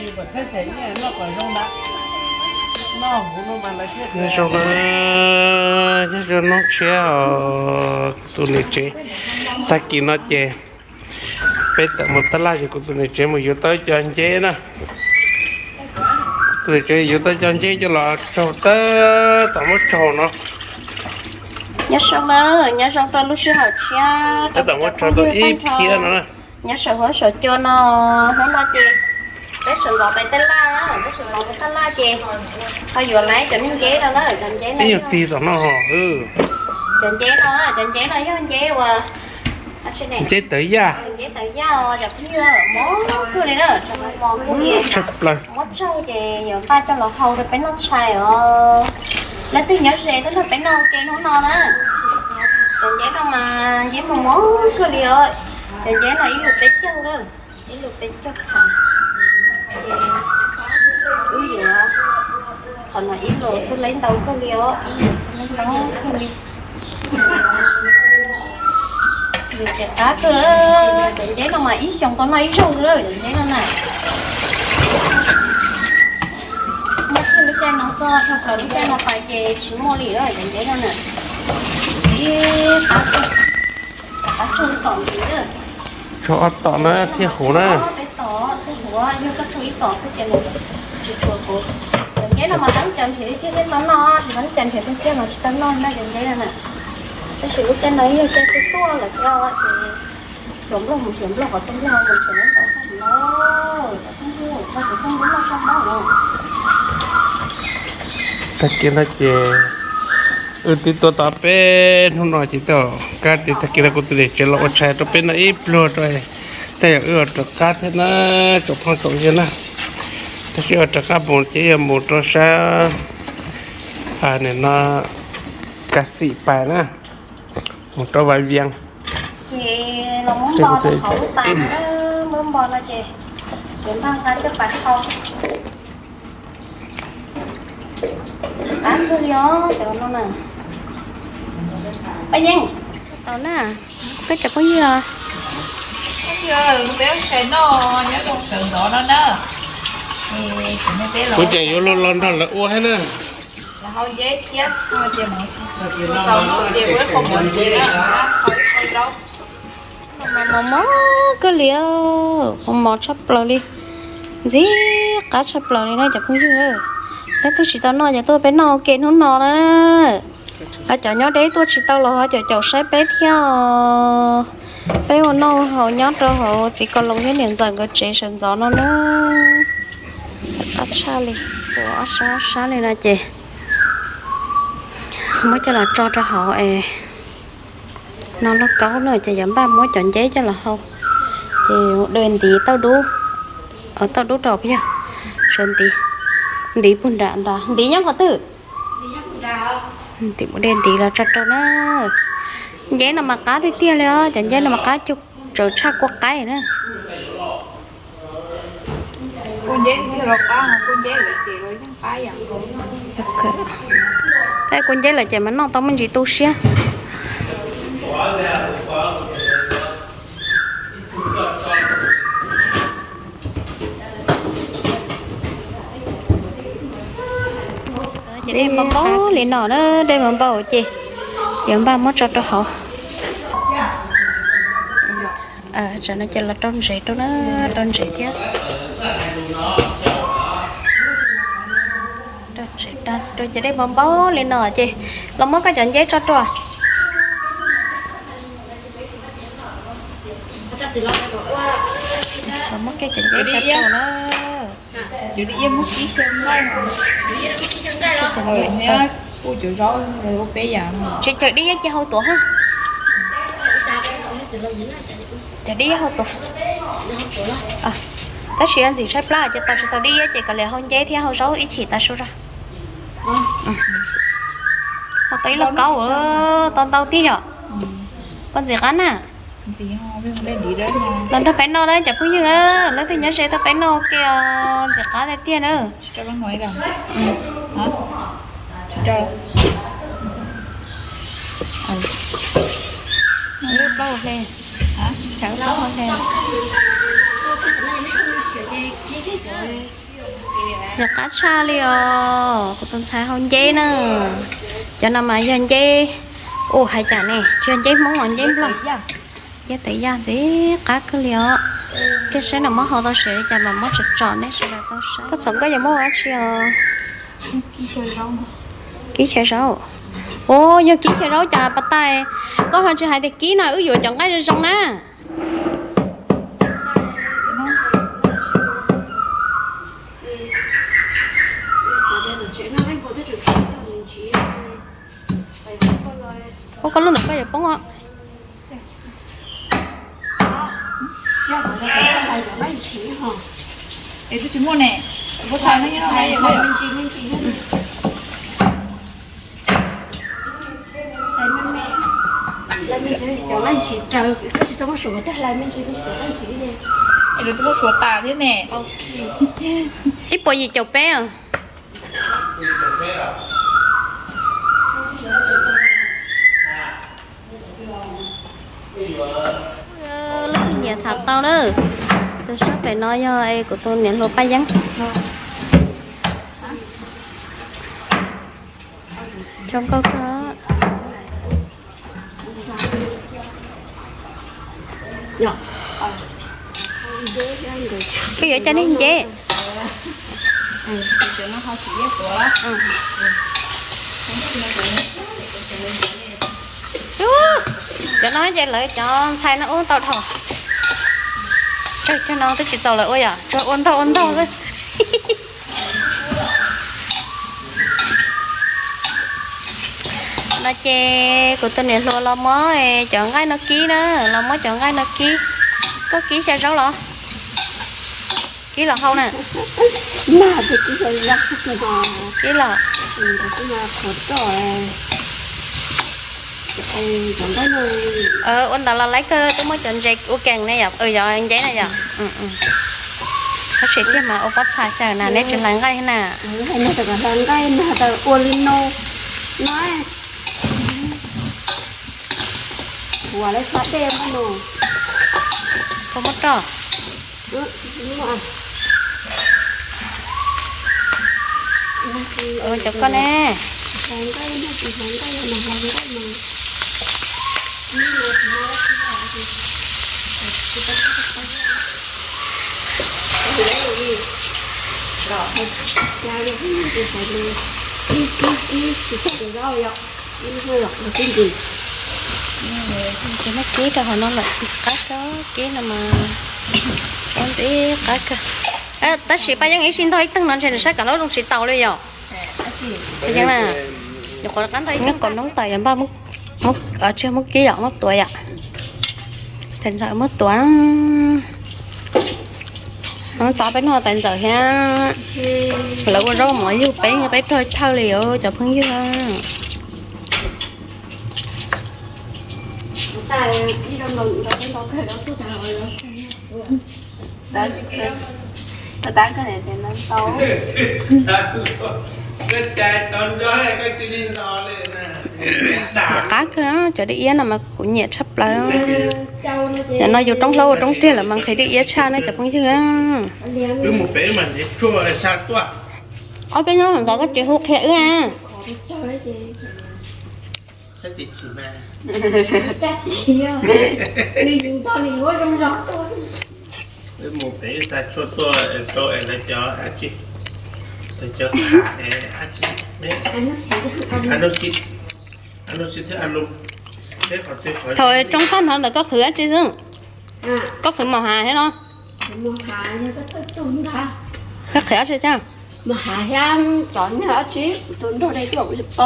Nyob zoo na, nyob zoo noj tshiab os kuv tus niam tsev. Tag kis no ces peb tawm mus tab laj ces kuv tus niam tsev mus yuav tau cov nceb na. Kuv tus niam tsev yuav tau cov nceb coj los tsaug tab tom muab tsaug no. Nyob zoo na, nyob zoo rau lub sij hawm tshiab, tab tom muab tsaug tau ib phiab no na. Nyob saum huab saum cua no, hnub no ces peb sawv ntxov pem tab laj, peb sawv ntxov pem tab laj ces ho yuav lawm cov nceb no na, cov nceb no. Ib nyuag tig tom no ho. Cov nceb no, cov nceb no yog nceb uas nceb tawv yaj, nceb tawv yaj os cov phooj ywg, mos kawg li na, tshaj plaws. Muab tsaug ces yuav npaj coj los hau rau peb noj tshais os. Leej twg nyob ze tuaj nrog peb noj ua ke hnub no na. Cov nceb no mas nceb mos mos kawg li os. Cov nceb no ib lus peb caug na, ib lus peb caug tham. Ces wb yuav qhov no ib lus xwb, leb ntau kawg li os, ib lus xwb leb ntau kawg li. Ntxim qab kawg, cov nceb no mas ib xyoos tau noj ib zaug xwb lawm cov nceb no na. Muab kiag lub caij no xwb, dhau plaws lub caij no pais ces tsis muaj li lawm cov nceb no na. Ib qab kawg, qab tsaug ib tom ntxiv. Tsaug ob tom na thiaj huv na. Peb tom thiaj huv, yog koj tsaug ib tom xwb ces nws tsis tshua huv. Cov nceb no mas teeb cov nrhiav tiag thiaj tau noj, tsis teeb cov nrhiav tiag tiag mas tsis tau noj na cov nceb no na. Tab sis lub caij no yog caij tuaj tuaj lawm thiab ces hluas nplog mus hluas nplog, qhov rooj nplog mus hluas nplog tau tag no. Tag kis no ces wb twb tuaj tau peb hnub no ces tau kab tias tag kis no kuv tus niam tsev los ua tshais rau peb noj ib pluag rau, tej yog wb ua rov qab thiab na, tsoom phooj tsoom ywg na. Tab sis ua rov qab mus ces yog mus rau sab nim no Kas Xim Pais na, mus rau Vas Vias. Ces los muab npo rau hauv lub pas na, muab npo no ces yuav npaj nqa coj pas hau. Qab kawg li os cov no na. Paj Yeej, tau na, peb cov phooj ywg os. Peb sawv noj nyob rau sawv ntxov no na. Kuv tseem yuav los nrog lawv ua thiab na. Hau nceb thiab, txaus hnub ces ua ib qho mov ntxiv na, hau ib qho zaub. Mos mos kawg li, mos mos tshaj plaws li, ntxim qab tshaj plaws li na cov phooj ywg. Leej twg tsis tau noj ces tuaj peb noj ua ke hnub no na. Ho cov nyob deb tuaj tsis tau los ho caum caum saib peb thiab os. Peb ua noj haus nyob rau hauv txiv Kos Loos thiab niam ntxawm nkawd tsev sawv ntxov no na. Qab tshaj li, ua ob sab ob sab li no ces muab coj los tso rau hauv es no lauj kaub na ces yuav npaj muab cov nceb coj los hau. Ces de ntiv tauj dub, tauj dub rau puas yog, tshuav ntiv, ntiv puag nram nrad, ntiv nyob qhov twg? Tim mus de ntiv los tso rau na. Nceb no mas qab tiag tiag li os, cov nceb no mas qab cuag tsaws tshaj kua qaib na. Tej kua nceb lawm ces mas noj tau me ntsis tu siab. Ces dej npau npau li no na, dej npau npau ces yuav npaj muab tso rau hauv. Tsam no ces los rau ntsev rau na, rau ntsev thiab. Rau ces dej npau npau li no ces los muab koj cov nceb tso rau. Los muab koj cov nceb tso rau na. Ces cawm dib ces hau tuaj ha. Cawm dib hau tuaj. Tab sis ntxim tshaib plab ces tau tsis tau dib ces kav liam hau nceb thiab hau zaub ib chim tas su rau. Hau tau ib lauj kaub, tau ntau tiag yom. Koj ntxim qab na. Los nrog peb noj na cov phooj ywg na, leej twg nyob ze tuaj peb noj ua ke os, ntxim qab tiag tiag na. Nws qab tshaj li os, kuv tus ntxhais haus nceb na. Cov no mas yog nceb, ua hais cas ne, tsis yog nceb Hmoob los nceb Nplog. Nceb tes yaj ntxim qab kawg li os. Pliag saib nws muab hau tau siav li cas mas muab tsom tsom nej sawv daws tau saib. Koj txhob, koj yuav muab ua dab tsi os? Kib chaw zaub. Ua, yog kib chaw zaub cas pas tais, koj ho tsis hais tias kib no wb yuav cov nqaij zoo zoo na. Ua, koj lub ntawm koj yuav poob os. Ib puas yim caum peb os. Leej twg nyiam tham tau na. Tus sab pem no yog kuv tus niam hluas Paj Yeeb. Zoo nkauj kawg. Koj yuav coj nej nceb. Cov no ces lawv cov ntxhais no ua tau dhau. Cov no twb tsis txaus lawv ua yom, tsuas ua ntaug ua ntaug xwb. No ces kuv tus niam hluas los muab cov nqaij no kib na, los muab cov nqaij no kib. Koj kib xyaw zaub los? Kib los hau na. Kib los. Ua ntawd los laib kawg, twb muab cov ntses ua kees ne yom, yog nceb na yom. Tab sis tiag mas ua pob txha xyaw na, neb tsis hlais nqaij na. Ua li no, no, ua lawv xav dej no. Koj muab roj. Cov koj ne. Ces muab kib rau hauv no lawm, qab kawg, kib no mas ua ntxim qab kawg. Tab sis Paj Yeeb ib sij ntog ib teeg no ntshe nws saib kav hlaub zoo tsis taus li yom. Nyuam qhuav qab ntog ib teeg, qos noob tawm yog npaj, tsis muab kib yom, muab tuav yom. Tais ntxawm muab tuav. Tab peb noj tais ntxawm thiab. Lawv ua zaub mov yug peb, peb rog thawj li os cov phooj ywg. Qab kawg, cov dej iab no mas kuv nyiam tshaj plaws. Nim no yus roob hlaub ua roob riag lawm mas nqhis dej iab tshaj ne cov phooj ywg. Ob peb hnub ntawd koj tsis hu qhia wb a. Mus pem xa tshuaj tuaj rau es lawv cov dab tsi, lawv cov khav es dab tsi, anub xis, anub xis thiab a lus. Thaum tsoob paj hnov ntawd koj qhwv dab tsi xwb? Koj qhwv mos hav thiab no? Koj qhwv dab tsi thiab?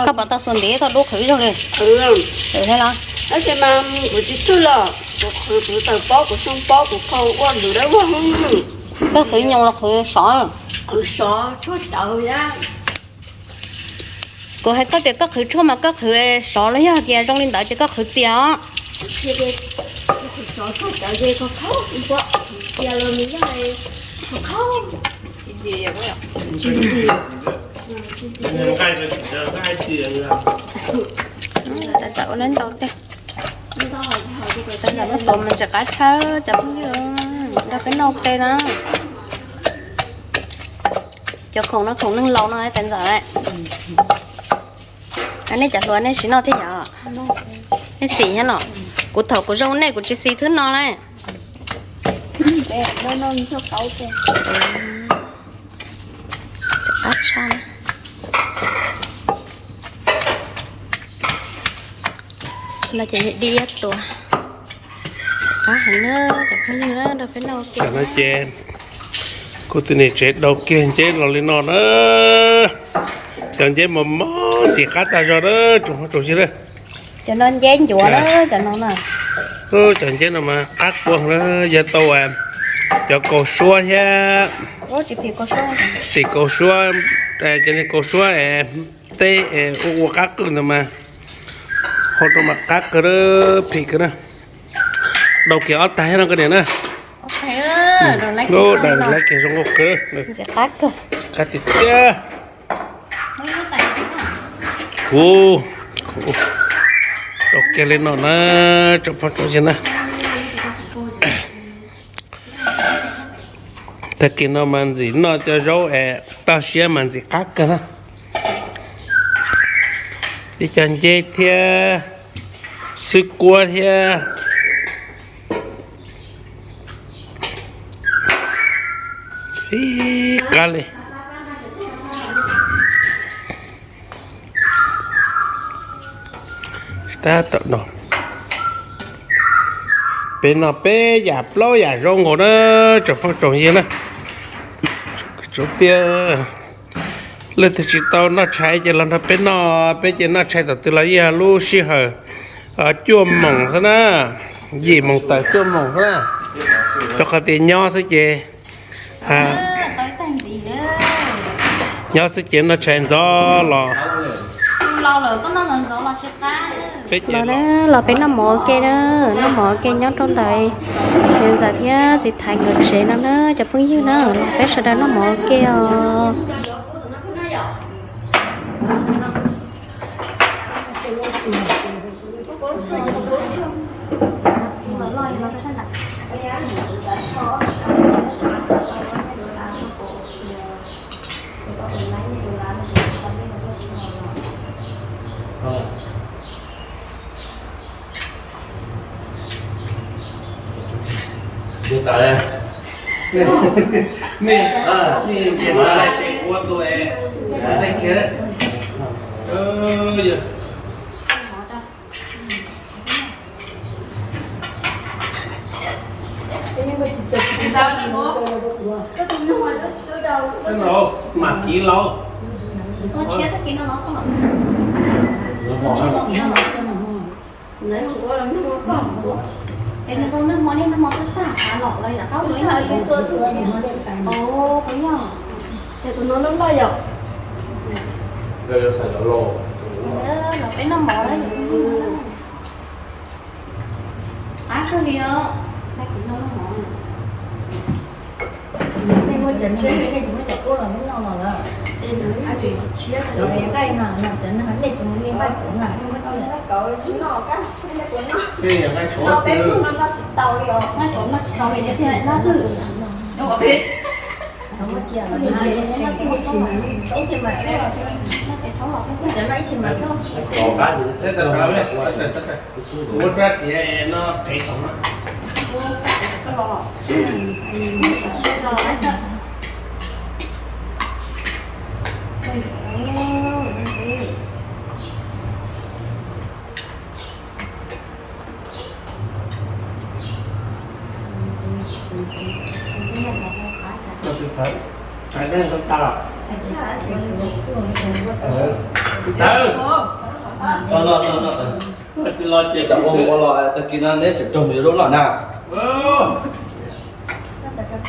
Koj pov tau xuas ntiv tau dub qhwv zoo li. Thiab los? Kuv tsis tswj los, kuv qhwv kuv taws pob, kuv xyoo pob, kuv kho ua ntug dawb vog. Koj qhwv nyoos los qhwv sov? Qhwv sov tshuaj cawv thiab. Kuv hais koj tias koj qhwv tshuaj mas koj qhwv sov los yog tias zoo li ntawd ces koj qhwv txias os. Qhwv sov tshuaj cawv ces kho khaub, qhwv txias los nws yog kho khaub. Ua neb ntau tej. Ua neb ntau tej mas tseem qab tshawb cov phooj ywg, nrog peb noj ua ke na. Cov khoom no khoom neeg laus no tais ntxawm. Nej cov hluas nej tsis noj thiab yom? Nej xis thiab los? Kuv thaum kuv zoo nej kuv tsis xis thwb no lauj. Qab tshaj. Los ces dib tua. Qab heev na, cov phooj ywg na, nrog peb noj ua ke. Tam no ces kuv tus niam tsev daus kiag nceb los li no na. Cov nceb mos mos ntxim qab tag zog na, tsoom phooj tsoom ywg na. Cov no nceb ncuav na, cov no na. Cov nceb no mas qab kawg na, yog tau cov kaus suab thiab. Tsis kaus suab, cov niag kaus suab teb ua ua qab qwj ntawd mas hau rau mas qab kawg, phim kawg na. Daus kiag ob tag thiab no koj niam na. Daus kiag zoo nkauj kawg. Qab tiag tiag. Hu, daus kiag li no na, tsoom phooj tsoom ywg na. Tag kis no mas ntxim noj cov zaub es toj siab mas ntxim qab kawg na. Ib co nceb thiab xwb kuab thiab. Ib qab li. Tab tom no, peb noj peb yam plaub yam zaub nkaus na, tsoom phooj tsoom ywg na. Tsuav tias leej twg tsis tau noj tshais ces los nrog peb noj, peb ces noj tshais thaum twg los yeej yog lub sij hawm cuaj moos xwb na, yim moos tawm cuaj moos xwb na. Rau qhov tias nyob xwb ces nyob xwb ces noj tshais ntxov los. Los peb noj mov ua ke na, noj mov ua ke nyob rau ntawd. Niam ntxawm thiab txiv Thaiv nkawd tsev no na, cov phooj ywg na, los peb sawv daws noj mov ua ke os. Mam kiv lauj. Es nws ua neeg hmo niaj hnub hmo twb tag av los los yom, qab ua ib hmo. Ua yog, ces tus no loj loj yom. Los peb noj mov na yom. Qab kawg li os, nej kuv noj mov. Nej muab cov tshiab, nej tsis muab cov qub los muab noj los lawm. Tshiab cov nqaij no, cov no nej tus me nqaij kuv na, nej muab coj. Peb noj tsis tau li os, noj tsis tau li, noj twg. Ib tsis mas, ib tsis mas, cov no ib tsis mas rau. Kuv muab rab tiav no qev tau na. Los los los los. Los ces tau ua mus ua los tag kis no neb tseem raug me zaub loj na.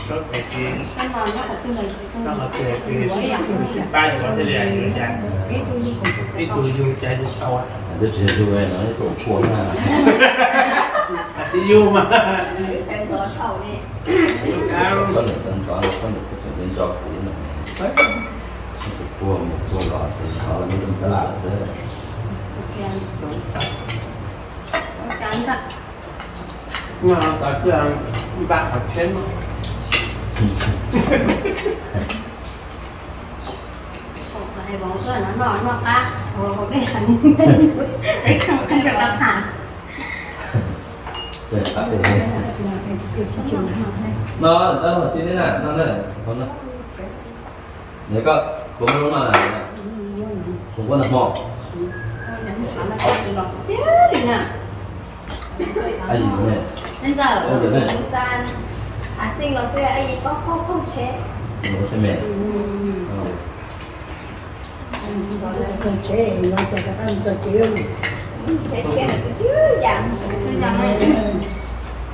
Twb tsis yog yug no ib tug kua na. Tsis yug mas. Txhob niam txhob ntxov, txhob niam txhob ntxov kuv no. Tus puag mus puag los ces thov los nyob rau tab laj lawm xwb. Npaj qhov tsheb no. Vauv tuaj no noj noj qab, vauv dej heev, dej kheej kheej rau qab qab. No, no, tib neb na, no na, no. Neb koj, kuv muab lub no na, kuv muab nag hmo. Ab yim ne, ab yim ne, xeej los xwb, ab yim pab koj koog tsheb. Ua tsheb me. Tsheb tshiab no tsw tsw yam,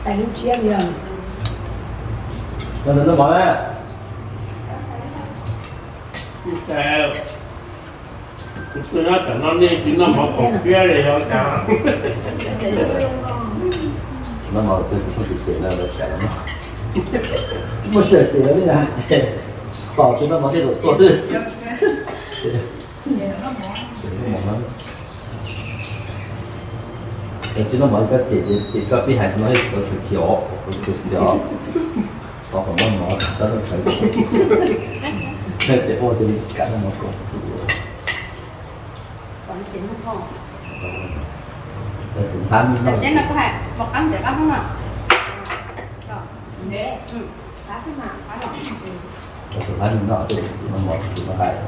tais lub tshiab yog. Noj mov na. Kuv twb nyob tom no nej tsis noj mov kaum kiab li yog cas? Noj mov twg kuv pheej cem cem no lawv kam los noj. Muaj sij hawm cem lawv li na, ces tos tsis noj mov thiaj zaum txhua xwb. Ces noj mov no, tsis noj mov koj cem ces cem koj pib hais no, kuv tseem khiav os, kuv tseem khiav os. Qhov kom noj mov txhob noj tshais, ces ua ces tsis kam noj mov kaum. Xum hlab me noj, xum hlab me noj, xum noj mov tsis noj hais.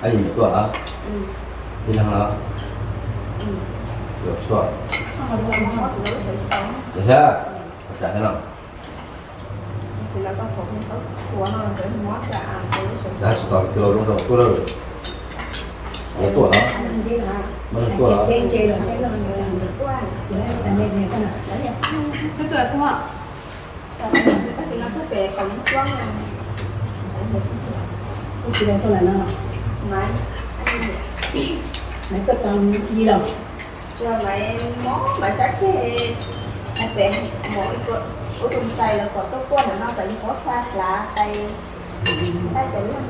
Ab yim tuaj los? Tij Leej los? Tuaj. Yog sab, ua cas thiab no? Tab tsis tau txiv laus zoo rau tuaj lawm. Lawv tuaj los? Muaj neeg tuaj los? Twb tuaj txog. Kuv tsis tau tuaj lawm no. Maiv tuaj tau li los? Maiv mob maiv sab ceg, pem mus ib tus ntxhais los kom tuaj kuaj ntawm no kom yus paub xa hlav tais, tais lub.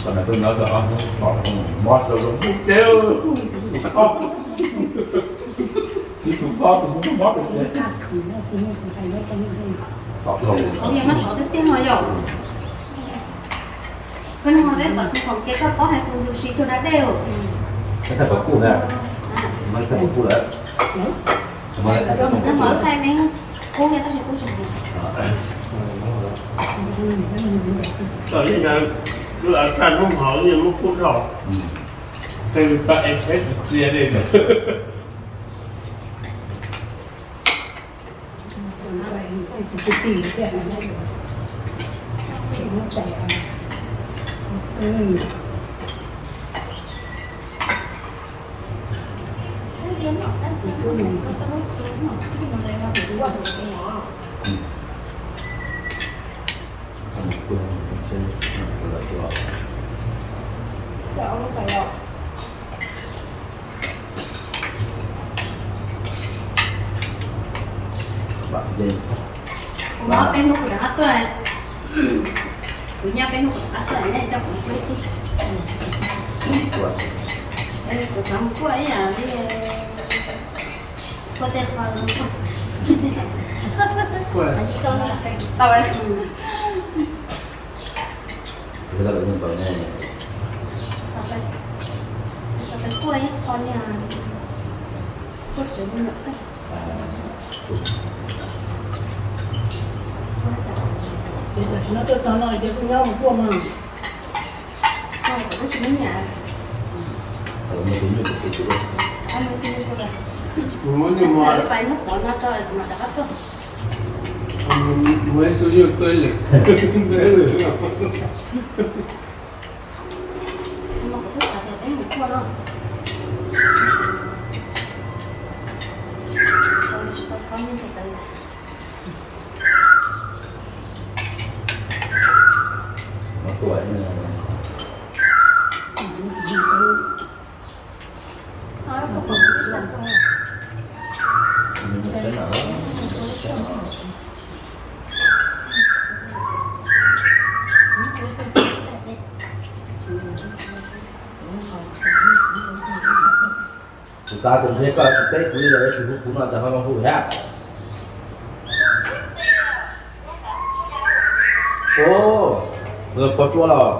Tab sis peb nyob tau ob hnub tom mob rau zoo pub teb, tib tug mob tsis mob rau peb. Kuv yog noj sov tiag tiag no yom. Koj nug peb kom tus khoom ces koj paub hais tus tus siv tus da dej. Koj thaij pom kuj na, koj thaij pom kuj lawm. Nag hmo wb thaij me kub thiab tab sis kuj tseem txawm li ntawd, lub av tag hnub hov yeej muab kub dhau, qee tau es txhiab tsis txia li. Kuv nyob peb hnub kuv rov qab tuaj. Kuv nyob peb hnub kuv rov qab tuaj nej coj kuv hlub xwb. Kuv xav mus kuaj ib yam li kuaj tej qho tau. Xav pais kuaj ib qho niag kuaj tsev me nyuam tej. Ces tam sim no tuaj txog no ces kuj nyob mus kuaj mas. Mus ib xu nyuj tuaj li. Kuv xav tias ntshe koj tsis teb kuv li lawm, tsis hu kuv no ces ho hu thiab. Ua, pog Tsua los.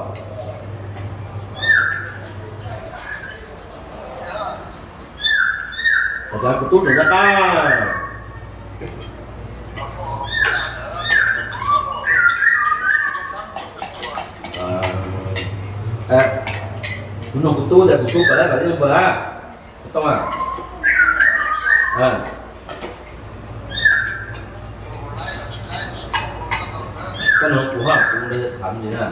Kuv tub tus nab qab. Kuv nug kuv tub tias kuv tub pom dab pom nyiaj puas na? Kuv tub a, koj nug kuv hab kuv tham li na.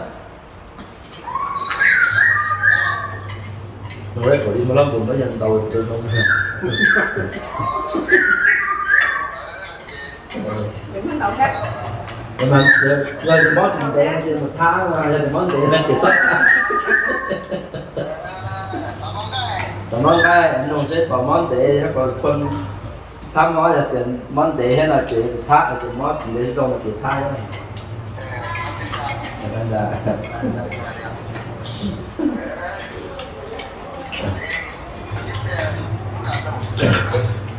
Nug kuv li mas lab nkaus no yog ntau tsis zoo. Yog tias mob tsis ntev ces mus thab, yog tias mob ntev ces txhob thab. Tom mob nqaij, nug seb pom mob ntev thiab pom thab mob, yog tias mob ntev thiab no ces thab, yog tias mob tsis ntev zoo no ces thab.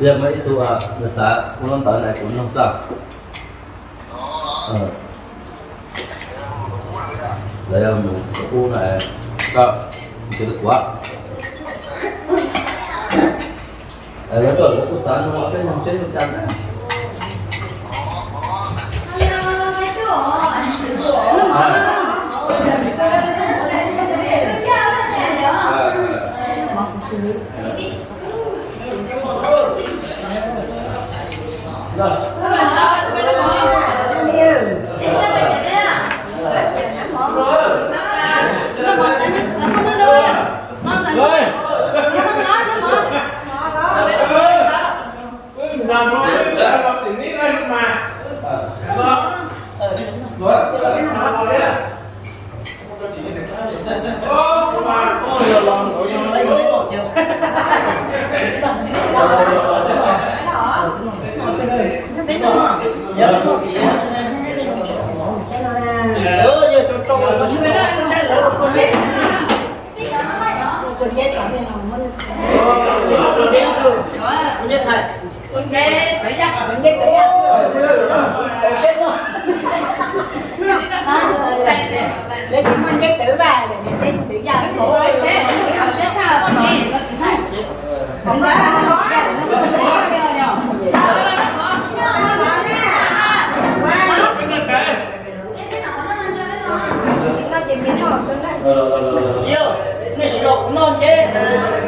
Yog muaj ib tug nws xav ua lub ntawd na kuv nug txog. Lawv yog mus ua ub na, koj mus tsis kuv. Lawv tuaj lawv kuj xav nug peb nug seb nug cas na.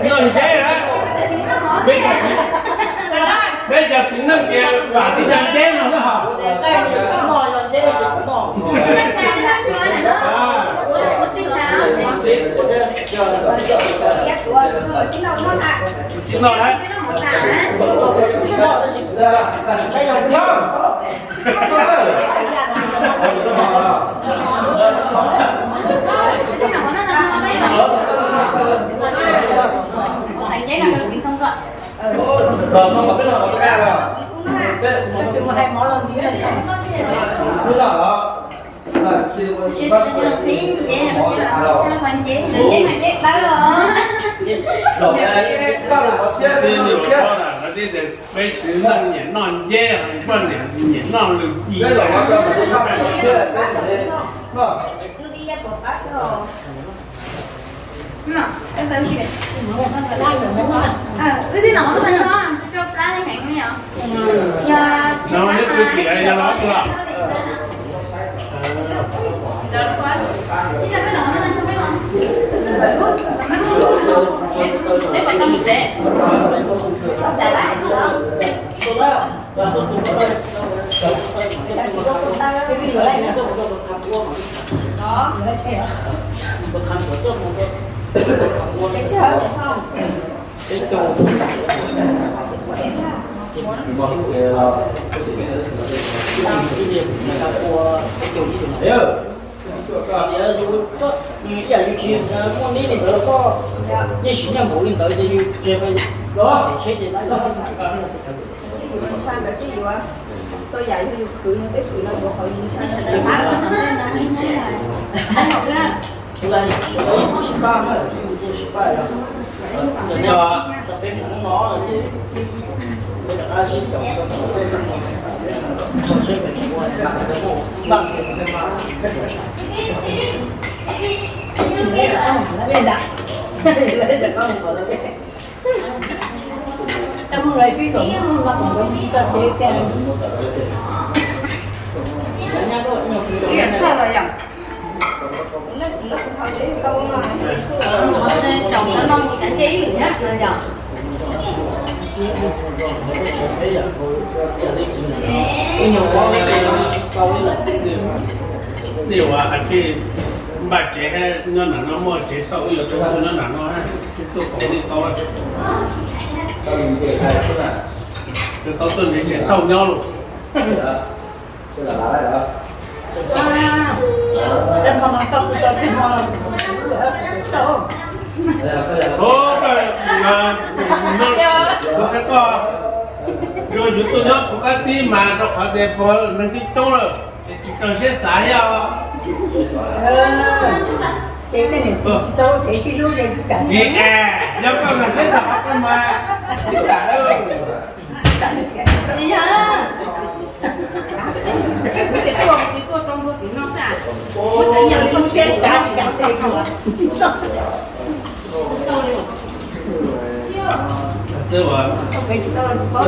Noj nceb na. Peb cov txiv neej ces vam tib co nceb no na ho. Tsis noj na. Peb txiv neej nyiam noj nceb, poj niam nyiam noj lwm yim. Tias yus, ib yam yus tsis muaj neb li ntawd los koj yeej siv nyiaj npaum li ntawd ces yus tseg pes, seb ces lawv. Tsij yuav ntshai, nkawd tsij yuav. Txhua yam yog yus khwv, yus twb khwv no yuav qhov yus ntshai. Tus lawv sib pab na, sib pab yog. Ib nyuag hais tias npaj tsev nyob nram no, muaj tsev xauj, wb yuav tuaj nyob nram no, tuaj koom li tau, tau tuaj nrhiav tsev xauj nyob los. Kuv qab tij mas rau qhov tias pog neeg twb coob lawm, ces tsis tau siab xav thiab os. Tsis, yog koj mas siab xav qhov koj mas, tsis kam. Xwb uas,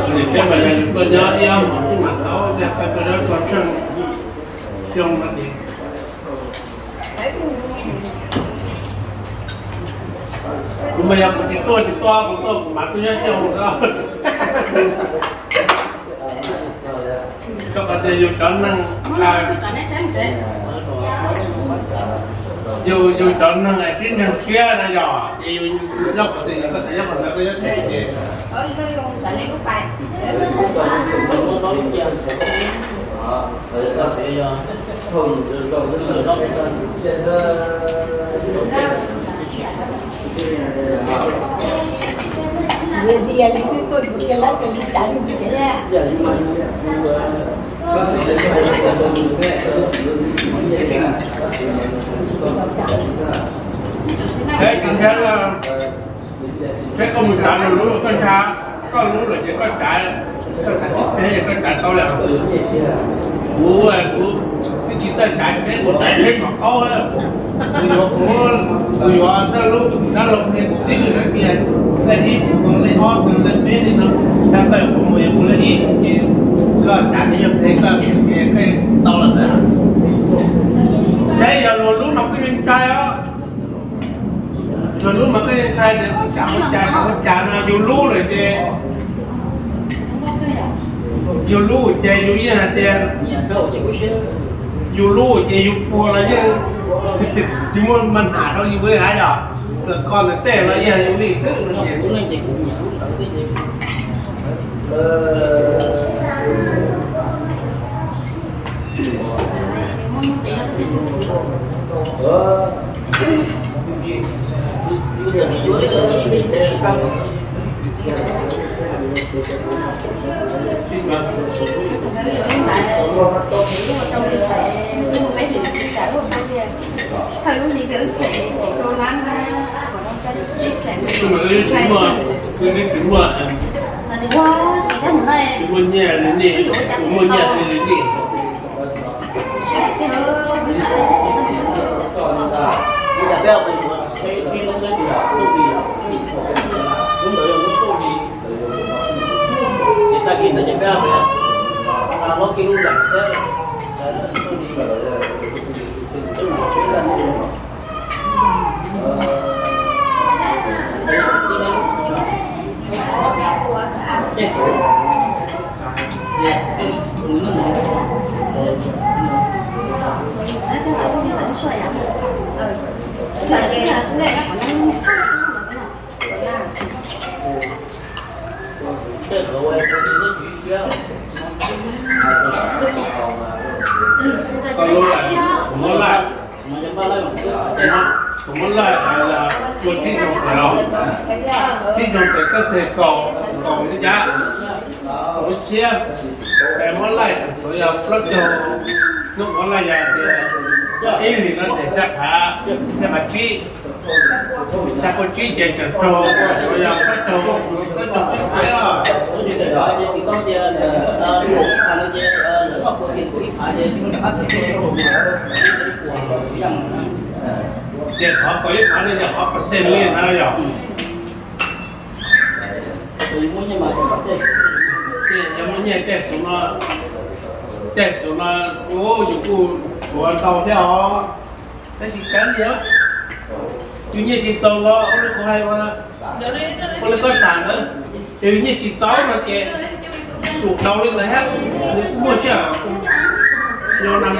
nws peb mas yog nws tuaj nyob ib ob hmos xwb mas tau, yog peb tuaj nyob txog tsheej xyoo no ces kuv mas yog kuv tsis tuaj tsis tuaj, kuv tuaj kuv mam tuaj nyob xyoo no. Rau qhov tias yus cov neeg, yus, yus cov neeg tsib ntseeg siab na yog ces yus nyob qhov twg los koj xav nyob qhov ntawd, koj nyob twg ces Peb tsis ntshai, saib koj mus tsav luag lub, koj ntshai koj lub lawm ces koj tsav, koj tsav tsis peb ces koj tsav tau lawm. Kuv, kuv twb tsis txawj tsav tsheb, kuv tsav tsheb kom qaub. Kuv yuav, kuv, kuv yuav txawj lub dab laug, kuv tij lub hais tias leej ib mus leej ob, leej peb li no, tag koj yuav mus yog mus leej ib ces koj tsav teb yog peb koj xwm ces koj tau lawm ntag. Saib yog luag lub no koj yeej ntshai os. Luag lub mas koj yeej ntshai tias ua cas ua cas ua cas no yus lub lawm ces, yus lub ces yus yeej hais tias, yus lub ces yus puag los yeej tsis muaj maj nam rau yus li hab yog, koj ntawm tej los yeej yus li xwb no ces. Tsis muaj, tsis muaj nyiaj li nej, tsis muaj nyiaj li nej. Koj lub laj, kuv muab laj, kuv muab laj, ua tsib nyuag tes los, tsib nyuag tes koj tes kaum, kaum lub cav, kaum lub tshiab, es muab laj tsuav yog plaub caug, hnub muab laj yog tias ib hlis no tes xya phav, xya phav tsib. Xya pua tsib ces tseem raug, yog koj raug, koj raug tsib phav os. Ces qhov kaum ib phav no yog qhov percent li ntawd yog. Yog muaj nyiaj tej xus no, tej xus no, yus kuj tshuav ntau thiab os. Tab sis kav liam, yus nyiaj tsis txaus los ua li kuv hais, ua li koj tham ntawd, yog yus nyiaj tsis txaus no ces xum tau li ntawd thiab, nws kuj muaj sij hawm yog nag